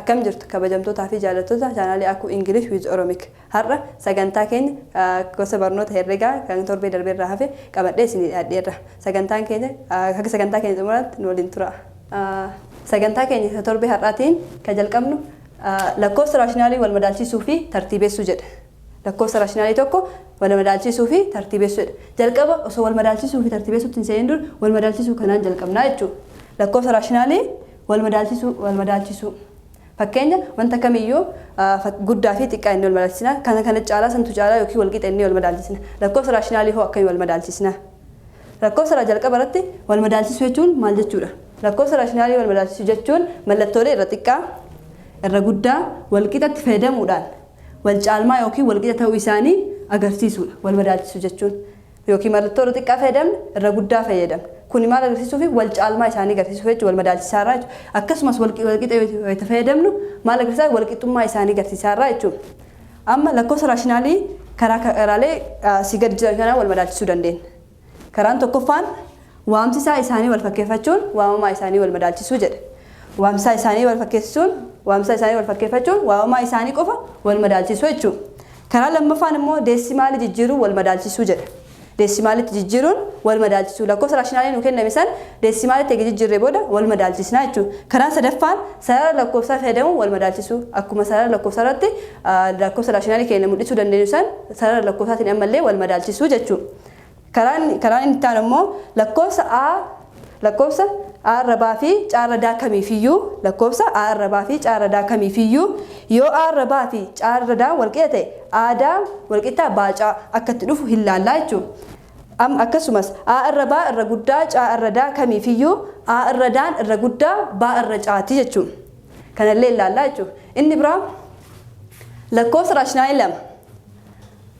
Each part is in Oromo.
Akkam jirtu kabajamtootaa fi jaallattoota chaanaalii Akuu English with Oromic. Har'a sagantaa keenya gosa barnoota herregaa kan torbee darbe irraa hafe qabadhee isinii dhiyaadheerra. Sagantaan keenya haga sagantaa keenya xumuraatti nu waliin tura. Sagantaa keenya isa torbee har'aatiin kan jalqabnu lakkoofsa raashinaalii wal madaalchisuu fi tartiibessuu jedha. Lakkoofsa raashinaalii tokko wal madaalchisuu fi tartiibessuu jedha. Jalqaba osoo wal madaalchisuu fi tartiibessuutti hin seenin dura wal madaalchisuu kanaan jalqabnaa jechuudha. Lakkoofsa raashinaalii wal madaalchisuu wal madaalchisuu. Fakkeenya wanta kamiyyuu guddaa fi xiqqaa inni wal madaalchisna. Kana kana caalaa santu caalaa yookiin wal qixa inni wal madaalchisna. Lakkoofsa raashinaalii hoo akkamii wal madaalchisna? Lakkoofsa jalqaba irratti wal madaalchisuu jechuun maal jechuudha? Lakkoofsa raashinaalii wal madaalchisuu jechuun mallattoolee irra xiqqaa irra guddaa wal qixatti fayyadamuudhaan wal caalmaa yookiin wal qixa ta'uu isaanii agarsiisuudha. Wal madaalchisuu jechuun yookiin mallattoo irra xiqqaa fayyadamna irra guddaa fayyadamna. Kuni maal agarsiisuufi wal caalmaa isaanii agarsiisuuf jechuudha wal madaalchisaarraa jechuudha. Akkasumas wal qixa yoo itti fayyadamnu maal agarsiisaa wal qixxummaa isaanii agarsiisaarraa jechuudha. Amma lakkoofsa raashinaalii karaa karaalee asii gadi jiran kanaan wal madaalchisuu dandeenya. Karaan tokkoffaan waamsisaa isaanii wal fakkeeffachuun waamamaa isaanii wal madaalchisuu jedha. Waamsisaa isaanii wal fakkeessisuun waamsisaa isaanii wal fakkeeffachuun waamamaa isaanii qofa wal madaalchisuu jechuudha. Karaa lammaffaan immoo deessimaalii jijjiiruun wal madaalchisuu jedha. Deessimaalitti jijjiiruun wal madaalchisuu. Lakkoofsa raashinaalii nu kenname san deessimaalitti eega jijjiirree booda wal madaalchisna jechuudha. Karaan sadaffaan sarara lakkoofsaa fayyadamuun wal madaalchisuu. Akkuma sarara lakkoofsaa irratti lakkoofsa raashinaalii keenya mul'isuu dandeenyu san sarara lakkoofsaatiin ammallee wal madaalchisuu jechuudha. Karaan inni itti aanu immoo lakkoofsa A lakkoofsa A irra B fi C irra D kamiifiyyuu lakkoofsa A irra B fi C irra D kamiifiyyuu yoo A irra B fi C irra D wal qixa ta'e A D wal qixxaa B C akka itti dhufu hin laallaa jechuudha. Akkasumas A irra B irra guddaa C irra D kamiifiyyuu A irra D'n irra guddaa B irra C'ti jechuudha. Kanallee ilaallaa jechuudha. Inni biraa lakkoofsa raashinaalii lama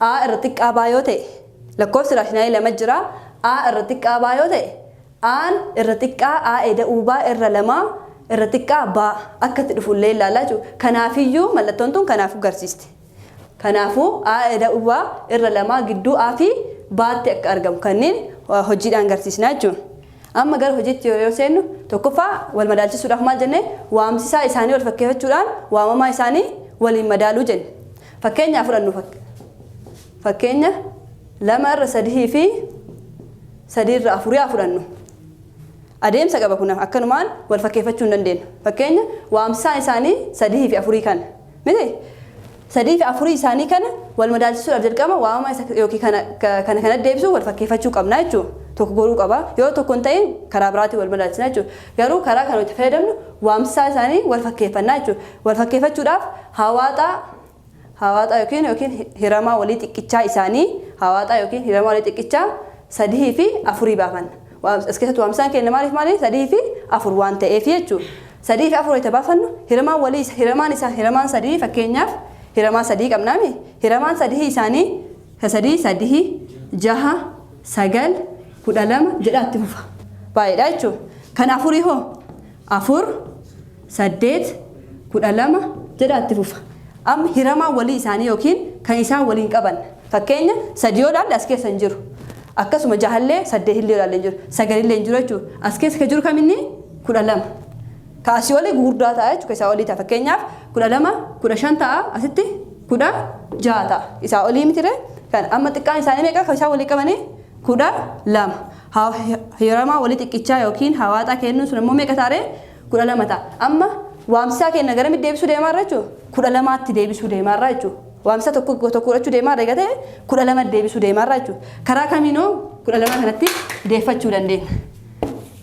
A irra xiqqaa B yoo ta'e lakkoofsi raashinaalii lama jira. A irra xiqqaa B yoo ta'e A'n irra xiqqaa A eda'uu B irra lamaa irra xiqqaa B akka itti dhufu illee ilaallaa jechuudha. Kanaafiyyuu mallattoon tun kanaafuu garsiisti. Kanaafuu A eda'uu B irra lamaa gidduu A fi B'tti akka argamu kanneen hojiidhaan garsiisna jechuudha. Amma gara hojiitti yeroo seennu tokkoffaa wal madaalchisuudhaaf maal jenne waamsisaa isaanii wal fakkeeffachuudhaan waamamaa isaanii waliin madaaluu jenne. Fakkeenyaa fudhannu fakkeenya 2 irra 3 fi 3 irra 4 haa fudhannu. Adeemsa qaba kun akkanumaan wal fakkeeffachuu hin dandeenyu. Fakkeenya waamsisaan isaanii 3 fi 4 kana. Miti? 3 fi 4 isaanii kana wal madaalchisuudhaaf jalqaba waamama isa yookiin kana kana kana deebisuu wal fakkeeffachuu qabna jechuudha. Tokko godhuu qaba. Yoo tokko hin ta'in karaa biraatiin wal madaalchisna jechuudha. Garuu karaa kana itti fayyadamnu waamsisaa isaanii wal fakkeeffannaa jechuudha. Wal fakkeeffachuudhaaf hawaaxaa Hawaaxaa yookiin yookiin hiramaa walii xiqqichaa isaanii hawaaxaa yookiin hiramaa walii xiqqichaa sadihii fi afurii baafanna. As keessatti waamsisaan keenya maaliif maali? Sadihii fi afur waan ta'eef jechuudha. Sadii fi afur wayita baafannu hiramaan walii hiramaan isaa hiramaan sadii fakkeenyaaf hiramaa sadii qabnaami. Hiramaan sadihii isaanii ka sadii sadihii jaha sagal 12 jedhaa itti fufa. Baay'eedha jechuudha. Kan afurii hoo afur 8, 12 jedhaa itti fufa. Amma hiramaan walii isaanii yookiin kan isaan waliin qaban fakkeenya 3 yoo ilaalle as keessa hin jiru. Akkasuma jahallee saddeetillee yoo ilaalle hin jiru. Sagalillee hin jiru jechuudha. As keessa kan jiru kaminni 12. Ka asii olii gurguddaa ta'a jechuudha. Isaa olii ta'a. Fakkeenyaaf 12, 15 ta'a asitti 16 ta'a. Isaa olii miti ree? Kan amma xiqqaan isaanii meeqa kan isaan walii qabanii? 12. Hiramaa walii xiqqichaa yookiin hawaaxaa kennuun sun immoo meeqa ta'a ree? 12 ta'a. Amma waamsisaa keenya garamitti deebisuu deemaarra jechuudha? 12tti deebisuu deemaarra jechuudha. Waamsisaa tokko tokko godhachuu deemaarra egaa ta'e 12 deebisuu deemaarra jechuudha. Karaa kamiinoo 12 kanatti deeffachuu dandeenya?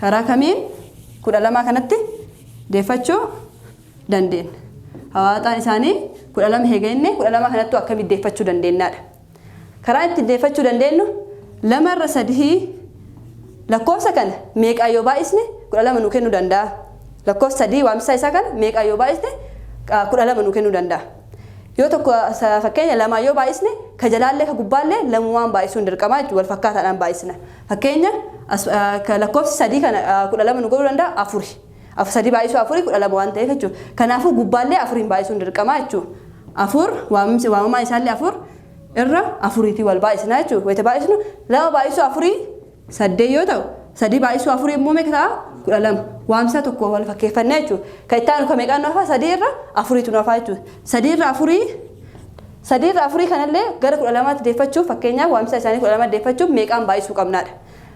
Karaa kamiin 12 kanatti deeffachuu dandeenya? Hawaaxaan isaanii 12 eega inni 12 kanattuu akkamitti deeffachuu dandeenyaadha? Karaa itti deeffachuu dandeenyu 2 irra 3 lakkoofsa kana meeqaan yoo baay'isne 12 nuu kennuu danda'a? Lakkoofsa 3 waamsisaa isaa kana meeqaan yoo baay'isne 12 nuu kennuu danda'a? Yoo tokko fakkeenya lamaan yoo baay'isne ka jalaallee ka gubbaallee lamumaan baay'isuun dirqama jechuudha wal fakkaataadhaan baay'isna. Fakkeenya lakkoofsi 3 kana 12 nu godhuu danda'a afuri. Sadii baay'isuu afurii 12 waan ta'eef jechuudha. Kanaafuu gubbaallee afuriin baay'isuun dirqama jechuudha. Afur waamamsi waamamaa isaallee afur irra afuriitii wal baay'isna jechuudha. Wayita baay'isnu lama baay'isuu afurii saddeet yoo ta'u sadii baay'isuu afurii immoo meeqa ta'a? 12. Waamsaa tokko wal fakkeeffannee jechuudha. Kan itti aanu kan meeqaan nu hafaa? Sadii irra afuriitu nu hafaa jechuudha. Sadii irra afurii, sadii irra afurii kanallee gara 12tti deeffachuuf, fakkeenyaaf waamsaa isaanii 12 deeffachuuf meeqaan baay'isuu qabnaadha.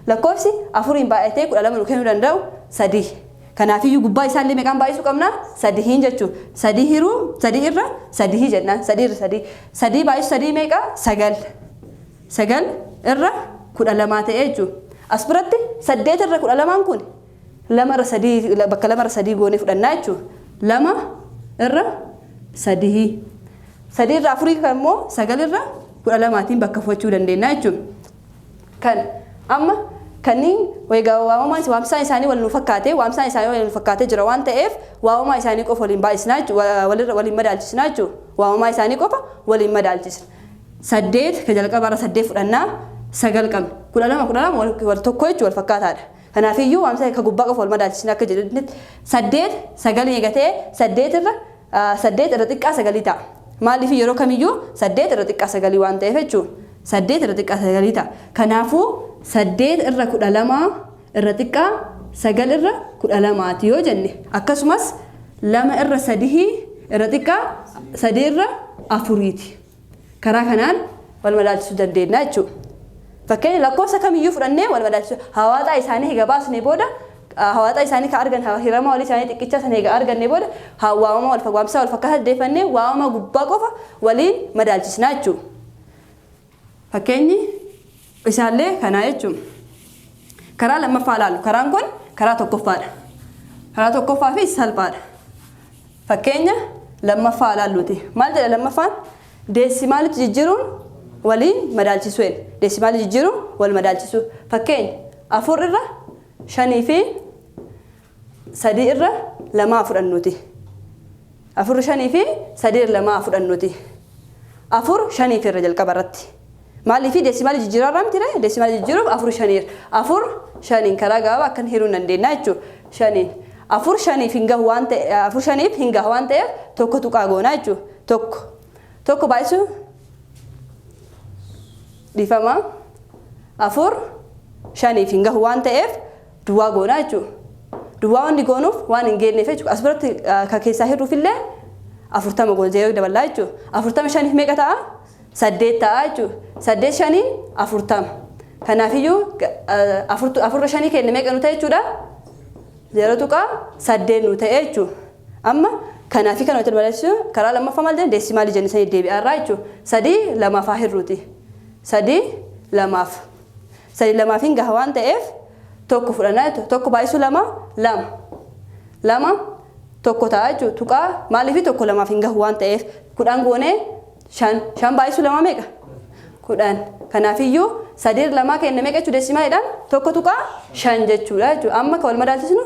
Lakkoofsi afuriin baay'atee 12 nu kennuu danda'u sadii. Kanaafiyyuu gubbaa isaallee meeqaan baay'isuu qabna? Sadihiin jechuudha. Sadii hiruu sadii irra sadii jennaan. Sadii irra sadii. Sadii baay'isu sadii meeqa? Sagal. Sagal irra 12 ta'ee jechuudha. As biratti saddeet irra 12n kun lama irra sadii, bakka lama irra sadii goonee fudhannaa jechuudha. Lama irra sadii. Sadii irra afurii kan immoo sagal irra 12tiin bakka fudhachuu dandeenya jechuudha. Kan amma kanneen egaa waamamaan waamsaan isaanii wal nu fakkaate, waamsaan isaanii wal nu fakkaatee jira waan ta'eef, waamamaa isaanii qofa waliin baay'isnaa jechuudha, walirra waliin madaalchisnaa jechuudha. Waamamaa isaanii qofa waliin madaalchisna. Saddeet ka jalqaba irra saddeet fudhannaa, sagal qabna. 12, 12 wal tokko jechuudha, wal fakkaataadha. Kanaafiyyuu waamsa ka gubbaa qofa wal madaalchisna akka jedhutti, saddeet sagal eegatee saddeet irra saddeet irra xiqqaa sagalii ta'a. Maaliif? Yeroo kamiyyuu saddeet irra xiqqaa sagalii waan ta'eef jechuudha. Saddeet irra xiqqaa sagalii ta'a. Kanaafuu saddeet irra 12 irra xiqqaa sagal irra 12ti yoo jenne, akkasumas lama irra sadii irra xiqqaa sadii irra afuriiti. Karaa kanaan wal madaalchisuu dandeenya jechuudha. Fakkeenya lakkoofsa kamiyyuu fudhannee wal madaalchisuu, hawaaxaa isaanii eega baasnee booda, hawaaxaa isaanii kan argan, hirama walii isaanii xiqqichaa sana eega arganne booda, waamama wal waamsaa wal fakkaataa deeffannee waamama gubbaa qofa waliin madaalchisnaa jechuudha. Fakkeenyi isaallee kanaa jechuudha. Karaa lammaffaa ilaalu. Karaan kun karaa tokkoffaadha. Karaa tokkoffaa fi salphaadha. Fakkeenya lammaffaa ilaalluuti. Maal jedha lammaffaan? Deesimaalitti jijjiiruun waliin madaalchisuu jedha. Deesimaalii jijjiiruun wal madaalchisuu. Fakkeenya afur irra shanii fi sadii irra lamaa fudhannuuti. Afur shanii fi sadii irra lamaa fudhannuuti. Afur shaniif irra jalqaba irratti. Maaliif? Deesimaalii jijjiiraa irraa miti ree? Deesimaalii jijjiiruuf afur shaniir. Afur shaniin karaa gabaabaa akkan hiruu hin dandeenya jechuudha. Shaniin. Afur shaniif hin gahu waan ta'e, afur shaniif hin gahu waan ta'eef, tokko tuqaa goonaa jechuudha. Tokko. Tokko baay'isu, dhiifama. Afur shaniif hin gahu waan ta'eef duwwaa goonaa jechuudha. Duwwaa wanni goonuuf waan hin geenyeef jechuudha. As biratti kan keessaa hir'uuf illee 40 goon zeeroo daballaa jechuudha. 40 shaniif meeqa ta'a? Saddeet ta'a jechuudha. Saddeet shaniin 40. Kanaafiyyuu afurra shanii kenne meeqa nu ta'e jechuudha? 0.8 nu ta'e jechuudha. Amma kanaafi kana walitti madaalchisu karaa lammaffaa maal jenna? Deesimaalii jenne sanii deebi'aa irraa jechuudha. Sadii lamaaf haa hirruuti. Sadii lamaaf. Sadii lamaaf hin gaha waan ta'eef tokko fudhannaa jechuudha. Tokko baay'isuu lama lama. Lama tokko ta'a jechuudha. Tuqaa maaliif? Tokko lamaaf hin gahu waan ta'eef 10 goonee shan. Shan baay'isuu lama meeqa? 10. Kanaafiyyuu sadii lamaa kenne meeqa jechuudha deesimaaliidhaan? 1.5 jechuudha jechuudha. Amma kan wal madaalchisnu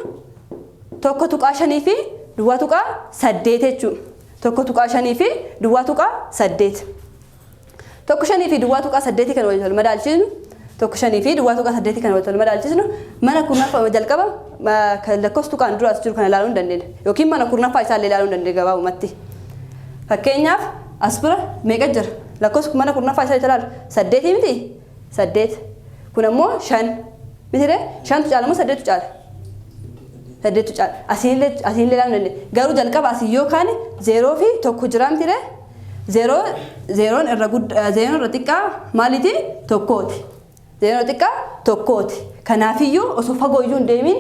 1.5 fi 0.8 jechuudha. 1.5 fi 0.8. Tokko shanii fi 0.8 kan wal madaalchisnu, tokko shanii fi 0.8 kan wal madaalchisnu, mana kurnaffaa jalqaba kan lakkoofsa tuqaan dura as jiru kana ilaaluu hin dandeenya. Yookiin mana kurnaffaa isaallee ilaaluu hin dandeenya gabaabumatti. Fakkeenyaaf as bira meeqa jira? Lakkoofsa mana kurnaffaa isaa ilaalu saddeetii miti? Saddeet. Kun ammoo shan. Miti ree? Shantu caala moo saddeetu caala? Saddeetu caala. Asiinillee ilaaluu dandeenya. Garuu jalqaba asii yoo kaane zeeroo fi tokko jira miti ree? Zeeroo, zeeroon irra guddaa, zeeroon irra xiqqaa maaliiti? Tokkooti. Zeeroo xiqqaa tokkooti. Kanaafiyyuu osoo fagoo iyyuu hin deemin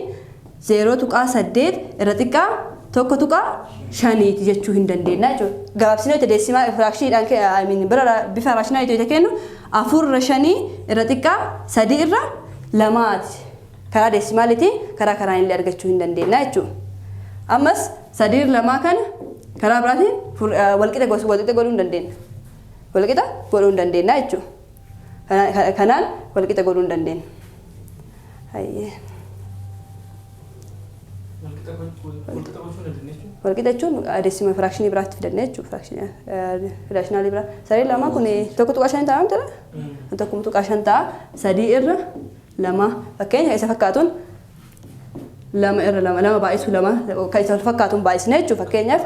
0.8 irra xiqqaa 1.5ti jechuu hin dandeenya jechuudha. Gabaabsinee itti deesimaa firaakshiniidhaan bira bifa raashinaaliitii yoo kennu, afur irra shanii irra xiqqaa sadii irra lamaati. Karaa deesimaaliitiin karaa karaan illee argachuu hin dandeenya jechuudha. Ammas sadii irra lamaa kana karaa biraatiin walqixa gosa walqixa godhuu hin dandeenya. Walqixa godhuu hin dandeenya jechuudha. Kanaan walqixa godhuu hin dandeenya. Hayyee. Walqixa gochuu dandeenya jechuudha. Walqixa jechuun deesima firaakshinii biraatti fidanne jechuudha. Firaakshinaali biraa. Sadii lamaa kun 1.5 ta'a miti? 1.5 ta'a. Sadii irra lama, fakkeenya isa fakkaatuun lama irra lama, lama baay'isuu lama kan isa fakkaatuun baay'isne jechuudha fakkeenyaaf.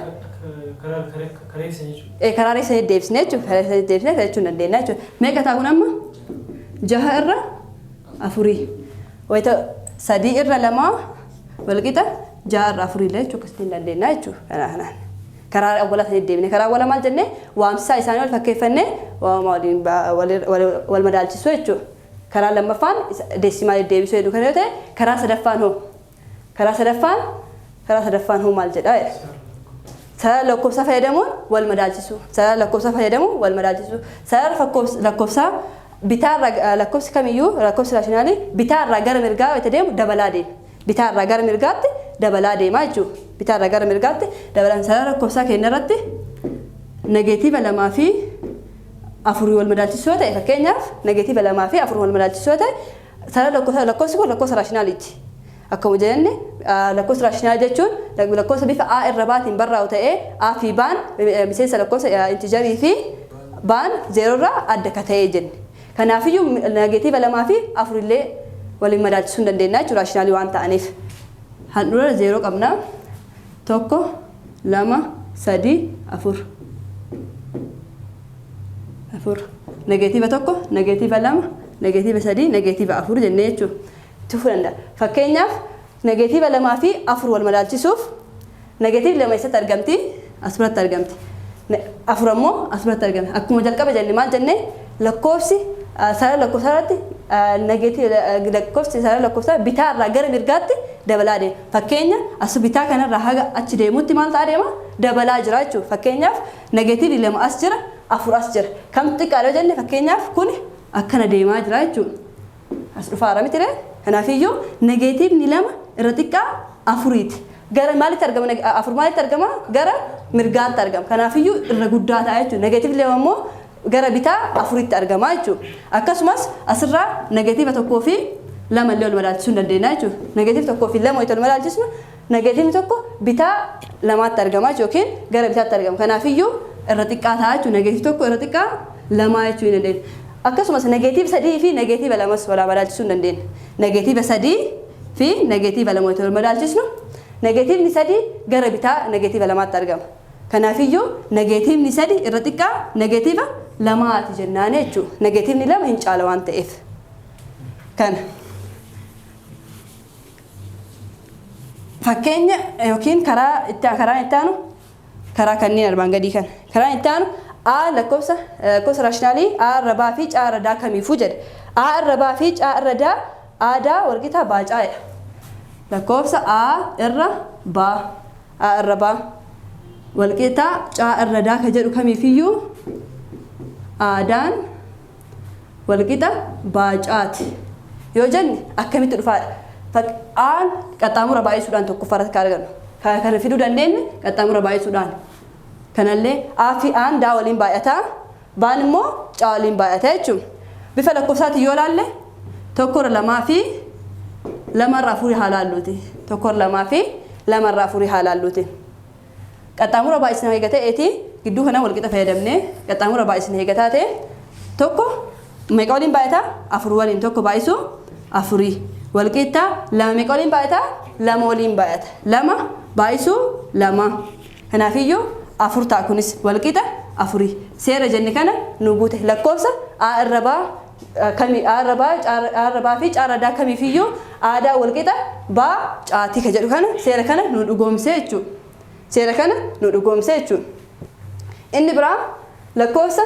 Karaa kareessa jechuudha. Karaa reessa deebisne jechuudha. Karaa reessa deebisne jechuu dandeenya jechuudha. Meeqa ta'a kun amma? Jaha irra afurii. Wayita sadii irra lama walqixa 6 irra 4 illee jechuudha akkasitti hin dandeenya jechuudha. Kanaa kanaan. Karaa awwalaa sanii deebine. Karaa awwalaa maal jennee waamsisaa isaanii wal fakkeeffannee waamamaa waliin wal madaalchisuu jechuudha. Karaa lammaffaan deesimaalii deebisuu jedhu kana yoo ta'e karaa sadaffaan hoo? Karaa sadaffaan karaa sadaffaan hoo maal jedhaa jedha. Sarara lakkoofsaa fayyadamuun wal madaalchisuu. Sarara lakkoofsaa fayyadamuun wal madaalchisuu. Sarara lakkoofsaa bitaarraa lakkoofsi kamiyyuu lakkoofsi raashinaalii bitaarraa gara mirgaa yoo deemu dabalaa deema. Bitaarraa gara mirgaatti dabalaa deema jechuudha. Bitaarraa gara mirgaatti dabalaa sarara lakkoofsaa keenya irratti negeetiiva 2 fi 4 wal madaalchisuu yoo ta'e fakkeenyaaf negeetiiva 2 fi 4 wal madaalchisuu yoo ta'e sarara lakkoofsaa lakkoofsi kun lakkoofsa raashinaaliiti. Akkuma jenne lakkoofsa raashinaalii jechuun lakkoofsa bifa A irra baatiin barraa'u ta'ee A fi B'n miseensa lakkoofsa intijarii fi B'n zeeroo irraa adda ka ta'ee jenne. Kanaafiyyuu negeetiiva 2 fi 4 illee waliin madaalchisuu hin dandeenya jechuudha raashinaalii waan ta'aniif. Handhuura zeeroo qabna. 1 2 3 4 4 negeetiiva 1 negeetiiva 2 negeetiiva 3 negeetiiva 4 jennee jechuudha. Tufuu danda'a. Fakkeenyaaf negeetiiva 2 fi 4 wal madaalchisuuf negeetiivni 2 eessatti argamti? As biratti argamti. 4 ammoo as biratti argamti. Akkuma jalqaba jenne maal jenne lakkoofsi sarara lakkoofsaa irratti negeetiiva lakkoofsi sarara lakkoofsaa bitaa irraa gara mirgaatti dabalaa deema. Fakkeenya as bitaa kanarraa haga achi deemutti maal ta'aa deema? Dabalaa jira jechuudha. Fakkeenyaaf negeetiivni 2 as jira, 4 as jira. Kamtu xiqqaadha yoo jenne fakkeenyaaf kun akkana deemaa jira jechuudha. As dhufaara miti ree? Kanaafiyyuu negeetiivni 2 irra xiqqaa 4ti. Gara maalitti argama? 4 maalitti argama? Gara mirgaatti argama. Kanaafiyyuu irra guddaa ta'a jechuudha. Negeetiivni 2 immoo gara bitaa 4tti argama jechuudha. Akkasumas asirraa negeetiiva 1 fi 2 illee wal madaalchisuu hin dandeenya jechuudha. Negeetiiva 1 fi 2 wal madaalchisnu negeetiivni 1 bitaa 2tti argama jechuudha yookiin gara bitaatti argama. Kanaafiyyuu irra xiqqaa ta'a jechuudha. Negeetiiv 1 irra xiqqaa 2 jechuu hin dandeenya. Akkasumas negeetiiva 3 fi negeetiiva 2s wal madaalchisuu hin dandeenya. Negeetiiva 3 fi negeetiiva 2 wal madaalchisnu negeetiivni 3 gara bitaa negeetiiva 2tti argama. Kanaafiyyuu negeetiivni 3 irra xiqqaa negeetiiva 2ti jennaan jechuudha. Negeetiivni 2 hin caala waan ta'eef. Kana. Fakkeenya yookiin karaa itti karaan itti aanu karaa kanneen armaan gadii kana. Karaan itti aanu A lakkoofsa lakkoofsa raashinaalii A irra baa fi C irra daa kamiifuu jedhe. A irra baa fi C irra daa A daa walqixa baa caa jedha. Lakkoofsa A irra baa A irra baa walqixa C irra daa ka jedhu kamiifiyyuu Aadaan walqixa baacaati yoo jenne akkamitti dhufaadha? Aan qaxxaamura baay'isuudhaan tokkoffaa irratti kan argannu. Kana fiduu dandeenye qaxxaamura baay'isuudhaan. Kanallee A fi Aan daa waliin baay'ata. Baan immoo caa waliin baay'ata jechuudha. Bifa lakkoofsaatiin yoo ilaalle 1 irra 2 fi 2 irra 4 haa laalluuti. 1 irra 2 fi 2 irra 4 haa laalluuti. Qaxxaamura baay'isna eega ta'eeti gidduu kana walqixa fayyadamnee qaxxaamura baay'isna eega taate 1 meeqa waliin baay'ata? 4 waliin 1 baay'isu 4 walqixa 2 meeqa waliin baay'ata? 2 waliin baay'ata. 2 baay'isu 2 kanaafiyyuu 4 ta'a kunis walqixa 4 seera jenne kana nu guute lakkoofsa A irra baa kami A irra baa A irra baa fi C irra daa kamiifiyyuu aadaa walqixa baa caatii ka jedhu kana seera kana nu dhugoomsee jechuudha. Seera kana nu dhugoomsee jechuudha. Inni biraa lakkoofsa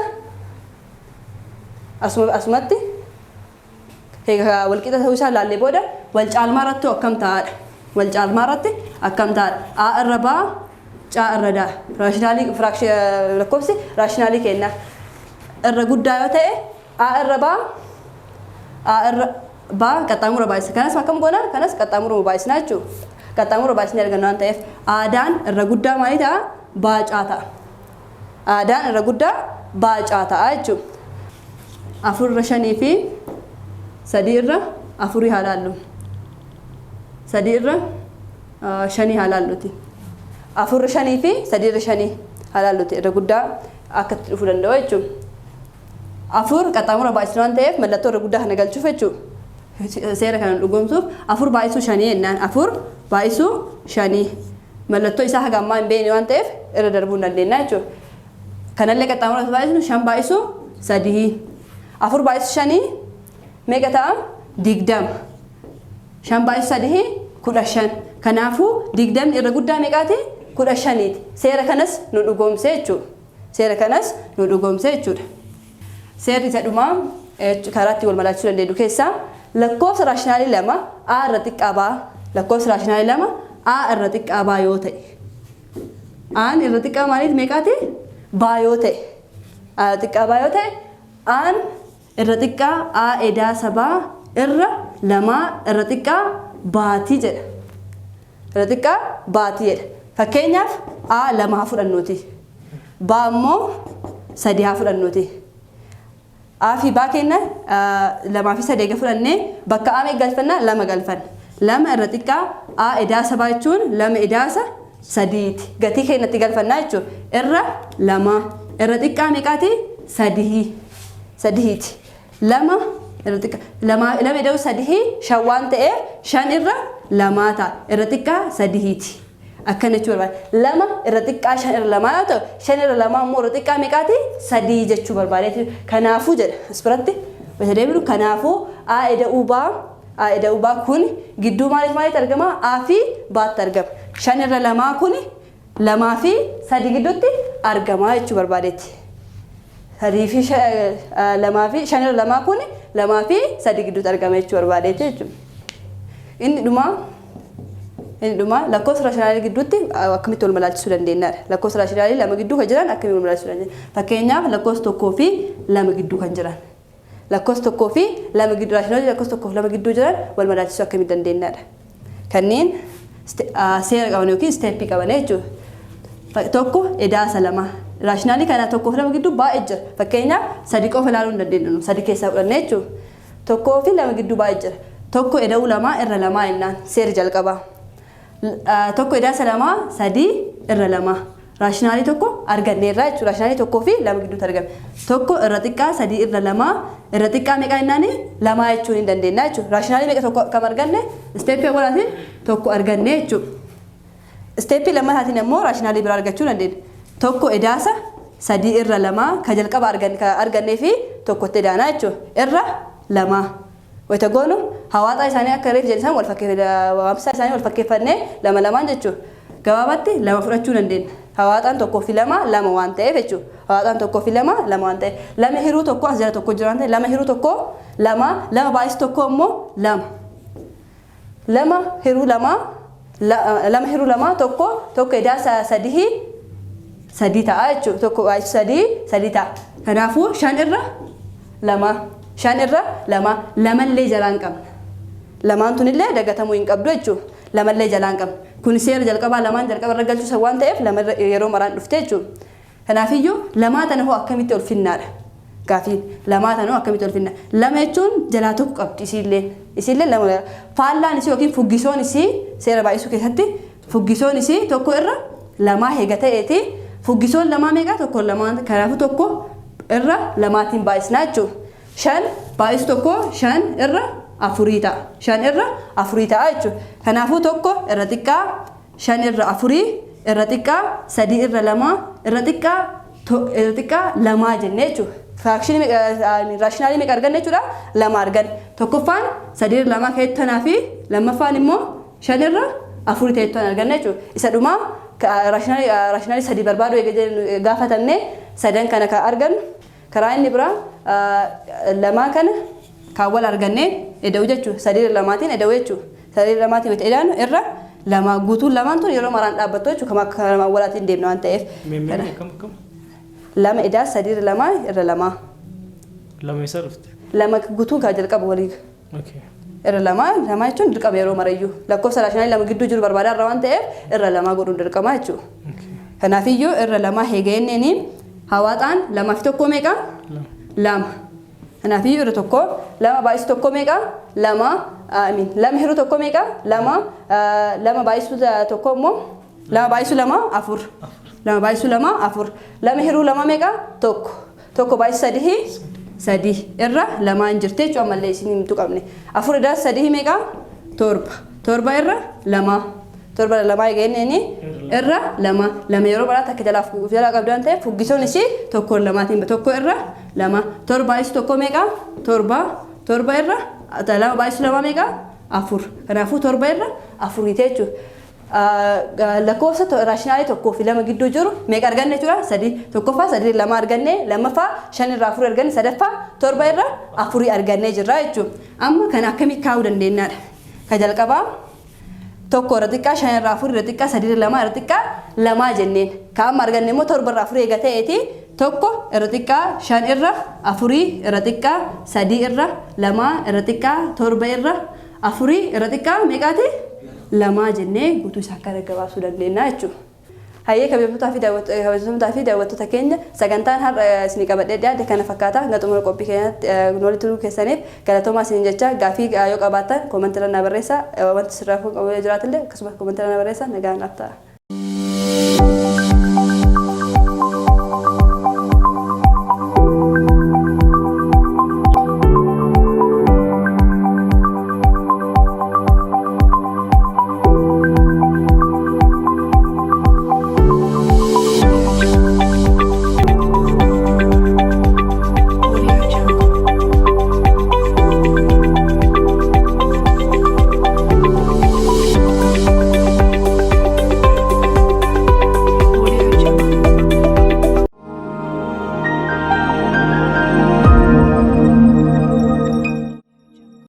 asumatti egaa walqixa ta'uu isaa ilaallee booda wal caalmaa irratti akkam ta'aadha. Wal caalmaa irratti akkam ta'aadha. A irra baa C irra daa. Raashinaalii lakkoofsi raashinaalii kenna. Irra guddaa yoo ta'e A irra baa A irra baa qaxxaamura baay'isa. Kanas akkam goona? Kanas qaxxaamura baay'isna jechuudha. Qaxxaamura baay'isnee arganna waan ta'eef aadaan irra guddaa maalii ta'a? Baacaa ta'a. Aadaan irra guddaa baacaa ta'a jechuudha. 4 irra 5 fi 3 irra 4 haa laallu. 3 irra 5 haa laalluti. 4 irra 5 fi 3 irra 5 haa laalluti. Irra guddaa akka itti dhufuu danda'u jechuudha. 4 qaxxaamura baay'isuu waan ta'eef mallattoo irra guddaa kana galchuuf jechuudha. Seera kana dhugoomsuuf 4 baay'isuu 5 jennaan 4 baay'isuu 5 mallattoo isaa haga ammaa hin beekne waan ta'eef irra darbuu hin dandeenya jechuudha. Kanallee qaxxaamura baay'isnu 5 baay'isuu 3 4 baay'isuu 5 meeqa ta'a? 20 5 baay'isuu 3 15. Kanaafuu 20 irra guddaa meeqaati? 15ti. Seera kanas nu dhugoomse jechuudha. Seera kanas nu dhugoomse jechuudha. Seerri isa dhumaa karaa itti wal madaalchisuu dandeenyu keessaa lakkoofsa raashinaalii lama A irra xiqqaa baa, lakkoofsa raashinaalii lama A irra xiqqaa baa yoo ta'e, A'n irra xiqqaa maaliiti meeqaati? Baa yoo ta'e, A irra xiqqaa baa yoo ta'e, A'n irra xiqqaa A edaasa baa irra lamaa irra xiqqaa baatii jedha. Irra xiqqaa baatii jedha. Fakkeenyaaf A lama haa fudhannuuti. Baa immoo sadi haa fudhannuuti. A fi baa kenna lamaa fi sadii eega fudhannee bakka A meeqa galfanna? Lama galfanna. Lama irra xiqqaa A edaasa baa jechuun lama edaasa sadiiti. Gatii keenya itti galfannaa jechuudha. Irra lama. Irra xiqqaa meeqaati? Sadii. Sadiiti. Lama irra xiqqaa lama, lama ida'uu sadii shan waan ta'eef shan irra lamaa ta'a. Irra xiqqaa sadiiti. Akkana jechuu barbaade. Lama irra xiqqaa shan irra lamaa yoo ta'u, shan irra lamaa immoo irra xiqqaa meeqaati? Sadii jechuu barbaadeeti. Kanaafuu jedha as biratti wayita deebinu, kanaafuu A ida'uu baa, A ida'uu baa kun gidduu maaliif maalitti argama? A fi baatti argama. Shan irra lamaa kun lamaa fi sadii gidduutti argama jechuu barbaadeeti. Sadii fi lamaa fi shan irra lamaa kun lamaa fi sadii gidduutti argama jechuu barbaadeeti jechuudha. Inni dhumaa lakkoofsa raashinaalii gidduutti akkamitti wal madaalchisuu dandeenyaadha. Lakkoofsa raashinaalii lama gidduu kan jiran akkamitti wal madaalchisuu dandeenya? Fakkeenyaaf lakkoofsa tokkoo fi lama gidduu kan jiran. Lakkoofsa tokkoo fi lama gidduu, raashinaalii lakkoofsa tokkoo fi lama gidduu jiran wal madaalchisuu akkamitti dandeenyaadha? Kanneen seera qaban yookiin step qaban jechuudha. Tokko edaasa lama. Raashinaalii kana tokkoo fi lama gidduu baay'ee jira. Fakkeenyaaf sadi qofa ilaaluu hin dandeenyu. Sadi keessaa fudhannee jechuudha. Tokkoo fi lama gidduu baay'ee jira. Tokko eda'uu lamaa irra lamaa jennaan seerri jalqabaa. Tokko edaasa lamaa sadii irra lamaa. Raashinaalii tokko arganneerra jechuudha. Raashinaalii tokkoo fi lama gidduutti argame. Tokko irra xiqqaa sadii irra lamaa irra xiqqaa meeqa jennaani? Lamaa jechuun hin dandeenya jechuudha. Raashinaalii meeqa tokko kam arganne? Step awwalaatiin tokko arganne jechuudha. Step lammataatiin immoo raashinaalii biraa argachuu dandeenya. Tokko edaasa sadii irra lamaa ka jalqaba argannee fi tokkotti edaanaa jechuudha. Irra lamaa. Wayita goonu hawaaxaa isaanii akka reef jedhan isaan wal fakkeeffannee, isaanii wal fakkeeffannee lama lamaan jechuudha. Gabaabatti lama fudhachuu dandeenya. Hawaaxaan tokkoo fi lama lama waan ta'eef jechuudha. Hawaaxaan tokkoo fi lama lama waan ta'eef. Lama hiruu tokko as jala tokko jira waan ta'eef lama hiruu tokko lama, lama baay'isu tokko immoo lama. Lama hiruu lama, lama hiruu lama tokko, tokko edaa sadii sadii ta'a jechuudha. Tokko baay'isu sadii sadii ta'a. Kanaafuu shan irra lama, shan irra lama, lamallee jalaan qabna. Lamaan tunillee dagatamuu hin qabdu jechuudha. Lamallee jalaan qabna. Kun seera jalqabaa lamaan jalqaba irra galchuu waan ta'eef lama yeroo maraan dhufte jechuudha. Kanaafiyyuu lamaa tana hoo akkamitti ol finnaadha? Gaafiin lamaa tana hoo akkamitti ol finna? Lama jechuun jalaa tokko qabdi isiilleen. Isiillee lama, faallaan isii yookiin fuggisoon isii, seera baay'isuu keessatti fuggisoon isii tokko irra lamaa heega ta'eeti. Fuggisoon lamaa meeqa? Tokko lamaa. Kanaafuu tokko irra lamaatiin baay'isnaa jechuudha. Shan baay'isu tokko shan irra afurii ta'a. Shan irra afurii ta'a jechuudha. Kanaafuu tokko irra xiqqaa shan irra afurii irra xiqqaa sadii irra lamaa irra xiqqaa lamaa jennee jechuudha. Firaakshinii, raashinaalii meeqa arganne jechuudha? Lama arganne. Tokkoffaan sadii irra lamaa ta'etti tanaa fi lammaffaan immoo shan irra afurii ta'etti tan arganne jechuudha. Isa dhumaa raashinaalii sadii barbaadu gaafatamne sadan kana kan argannu karaa inni biraa lamaa kana kaawwal argannee eda'u jechuudha. Sadii irra lamaatiin eda'u jechuudha. Sadii irra lamaatiin wayita edaanu irra lama guutuun lamaan tun yeroo maraan dhaabbattu jechuudha. Kama akka lamaan walaatiin deemna waan ta'eef. Meemmee akkam akkam? Lama edaa sadii irra lamaa irra lamaa. Lama eessa dhufte? Lama guutuun kan jalqabu walii. Irra lamaa, lamaa jechuun dirqama yeroo marayyuu. Lakkoofsa raashinaalii lama gidduu jiru barbaadaa irra waan ta'eef irra lamaa godhuun dirqama jechuudha. Kanaafiyyuu irra lamaa heegeenneeni hawaaxaan lamaa fi tokko meeqa? Lama. Lama. Kanaafiyyuu irra tokko, lama baay'isu tokko meeqa? Lama. I mean, lama hiruu tokko meeqa? Lama. Lama baay'isu tokko immoo, lama baay'isu lama afur. Lama baay'isu lama afur. Lama hiruu lama meeqa? Tokko. Tokko baay'isu sadii sadii. Irra lamaan jirti jechuudha, ammallee isin himtuu qabne. Afur irraa sadii meeqa? Torba. Torba irra lama. Torba irra lamaa eegeenneeni irra lama. Lama yeroo baraatti akka jalaa jalaa qabdu waan ta'eef fuggisoon isii tokko lamaatiin tokko irra lama. Torba baay'isu tokko meeqa? Torba. Torba irra lama baay'isu lama meeqa? Afur. Kanaafuu torba irra afurii jechuudha. Lakkoofsa raashinaalii tokkoo fi lama gidduu jiru meeqa arganne jechuudha? Sadii. Tokkoffaa sadii lama arganne, lammaffaa shan irraa afurii arganne, sadaffaa torba irra afurii argannee jirra jechuudha. Amma kana akkamii kaa'uu dandeenyaadha? Ka jalqabaa tokko irra xiqqaa shan irraa afur irra xiqqaa sadii irra lamaa irra xiqqaa lamaa jenneen. Ka amma arganne immoo torba irra afurii eega ta'eeti tokko irra xiqqaa shan irra afurii irra xiqqaa sadii irra lamaa irra xiqqaa torba irra afurii irra xiqqaa meeqaati? Lamaa jennee guutuu isaa akka gabaabsuu dandeenya jechuudha. Hayyee, kabajamtootaa fi daawwattoota keenya, sagantaan har'a isinii qabadhee dhiyaate kana fakkaata. Hanga xumura qophii keenyatti nu walitti turuu keessaniif galatoomaa isiniin jecha, gaafii yoo qabaattan koomantii irra na barreessaa, wanti sirraa qabu yoo jiraatillee akkasumas koomantii irra na barreessaa. Nagaan naaf ta'a.